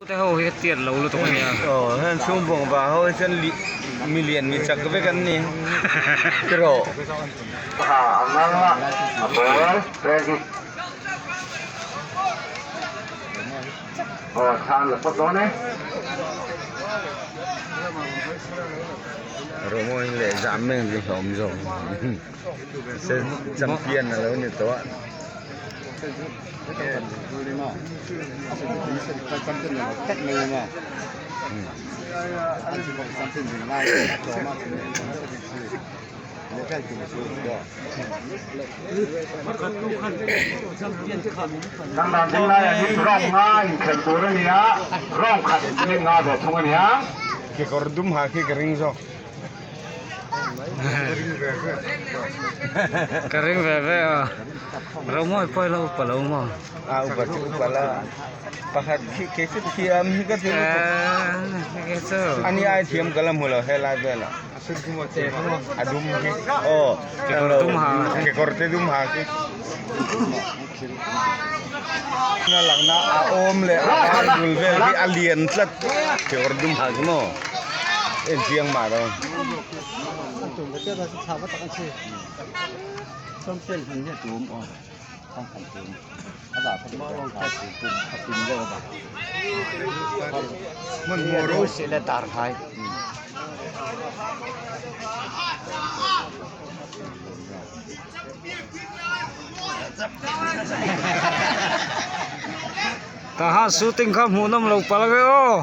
Te ho hi a tiat lo lutuk a nia. Aw heng chhungvawng vang ho hi chuan mi lian mi chak vek an ni tiraw. Romawi leh zam meng chu hlawm zawk champion a lo ni tawh a. Dangdang ding laiah hi round nga inkhelh tur a ni a, round khat minute nga ve thung a ni a. Kekawr dum ha khi ka ring zawk. Ka ring ve ve a, Romawi pawh ila upa lo maw? A upa chu upa la, pakhat khi kei chu thiam hi ka ti lutuk. Kei chu. Ani ai thiam ka la hmu lo helai velah. A dum khi aw Kekawr dum ha khi. Kekawr te dum ha khi. A lakna a awm leh a ban bul vel hi a lian tlat kekawr dum ha khi maw en chiang mah lo. Tahan shooting kha hmuh nawm lo palh ang e aw.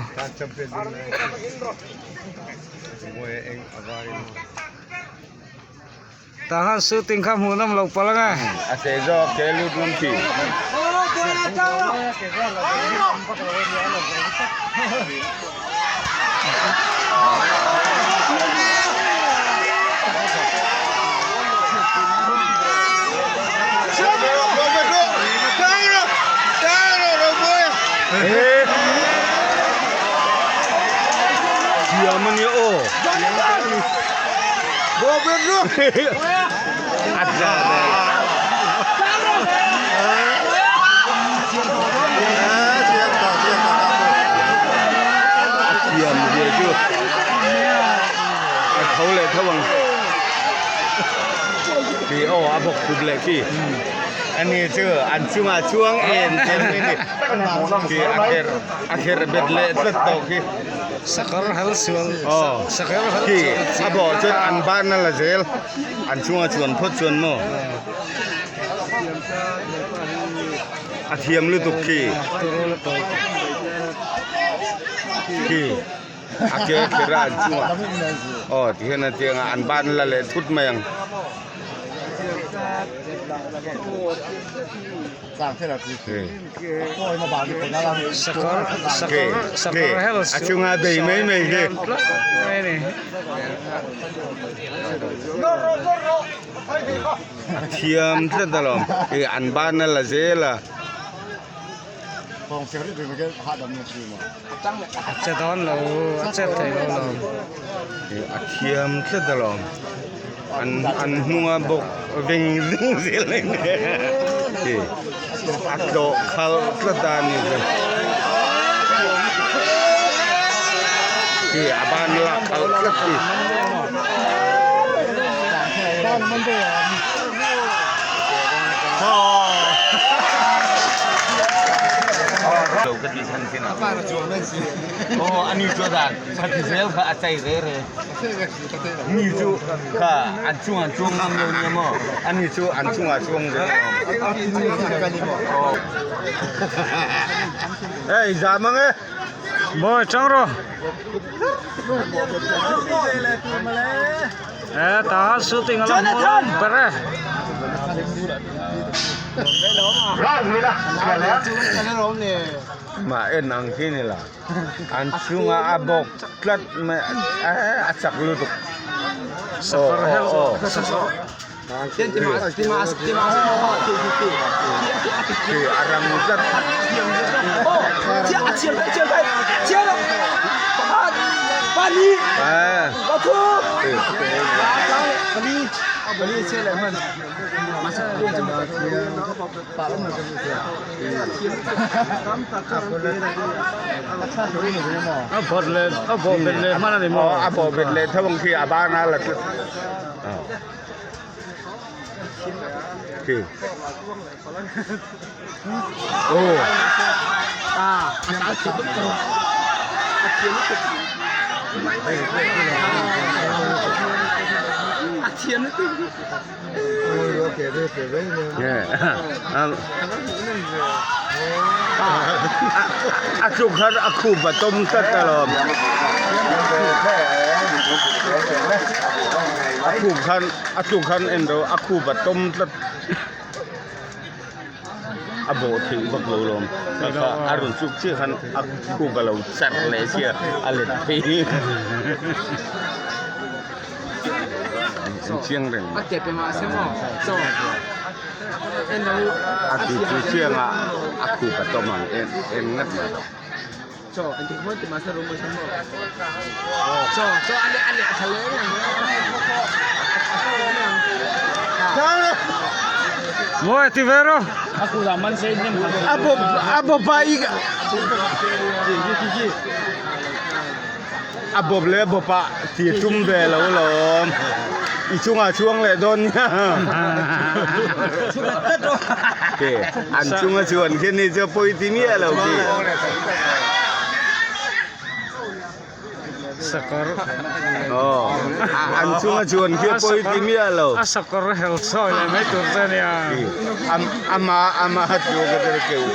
Tahan shooting kha hmuh nawm lo palh ang e. A se zawk ke lut ngam chi. Thiam a nia aw. A tla ve. A thiam zia chu a tho leh tho ang. Tih aw a bawk kut leh khi. Ani chu an chungah chuang em em mai ni. Khi a kher a kher bet leh tlat tawh khi. Sakawr hal sual sakawr hal Khi a bawh chuan an ban a la zel an chungah chuan phawt chuan maw. A thiam lutuk khi. Khi a ke kher a an chungah aw tihian a tiang a an ban la leh thut mai ang. A chunga bei mai mai hi. A thiam tlat alawm ih an ban a la zel a. A che dawn lo a chet thei lo alawm. A thiam tlat alawm an an hnunga bawk veng veng zel a ni ih a tlawh khalh tlat a ni chu ih a ban lak khalh tlat hi. Mi chu kha an chungah an chuang ngam lo nia maw ani chu an chungah a chuang zel hei zam ang e Bawi tang rawh e tah shooting a la hmu ber e. Mah en ang khi ni la an chunga a bawk tlat mai a a chak lutuk aw aw aw khi a rang tlat. A bawt leh a bawh bet leh hman a ni maw? A bawh bet leh tho ang khi a ban a la tlat. Khi. Aw. A tluk khan a khup a tawm tlat alawm. A khup khan a tluk khan en ro a khup a tawm tlat. A bawh theih vak lo lawm. A rawn tluk chiah khan a khup a lo charh leh sia a let phei. An chiang reng. A ti chu chiang a a khup a tawm ang en en ngat mai. Mawi ti ve rawh. A bawp a bawp a i A bawp leh bawp ah ti tum ve lo lawm. I chungah chuang leh dawn nia. Ke an chunga chuan khi ni chu pawi ti miah lo khi. Sakawr. Aw an chunga chuan khi pawi ti miah lo. A sakawr hel sawi leh mai tur che nia. Ama ama chu ka tel keuh.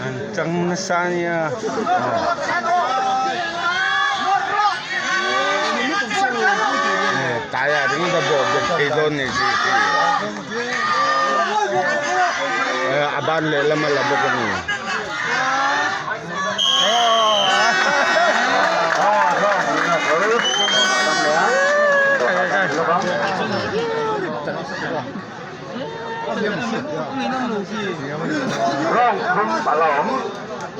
An chang nasa ania. Taiah ringawt a bawh bet thei dawn ni tih hi a ban lehlam a la bawk a ni.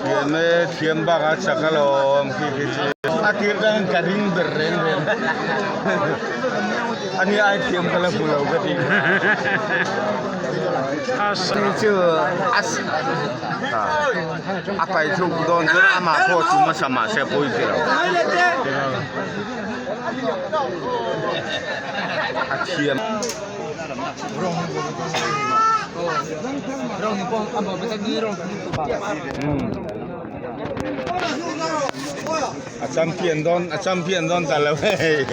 Thiam e, thiam bak a chak alawm khi khi chu. A tir khan ka ring ber reng reng. A ni ai thiam ka la hmu lo ka ti. Ni chu a pai thluk dawn chuan amah pawh chu hmasa mahse a pawi ve lo. A thiam. A champion dawn a champion dawn ta lo hei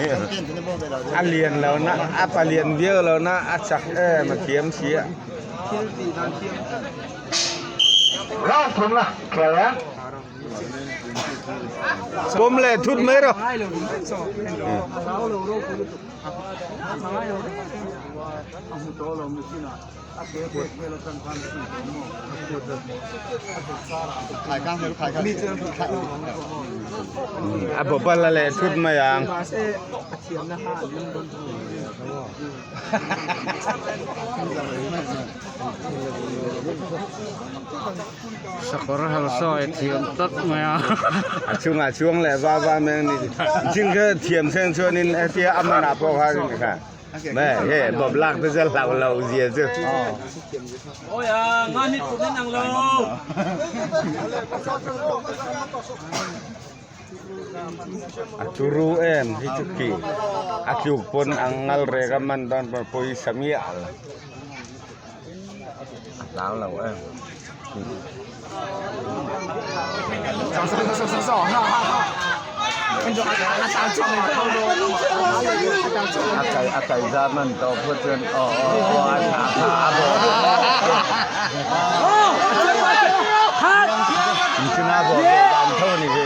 a lian lo na a palian viau lo na a chak em a thiam si a. Bawm leh thut mai rawh. A bawpal a leh thut mai ang. Sakawr hal sawi thiam tlat mai a. A chungah chuang leh va va mai a ni. Chin kha thiam seng chuanin hetia a manah pawh khan kha mai he bawp lak te chu hlauh loh zia chu. A turu em hi chu khi a tluk pawn ang ngal rek a man dawn pawn pawisa miah lo. A hlau lo em. A kai a kai za man tawh phawt chuan aw aw aw a tha tha a bawh. Inchhunga bawh ve dan tho a ni hi.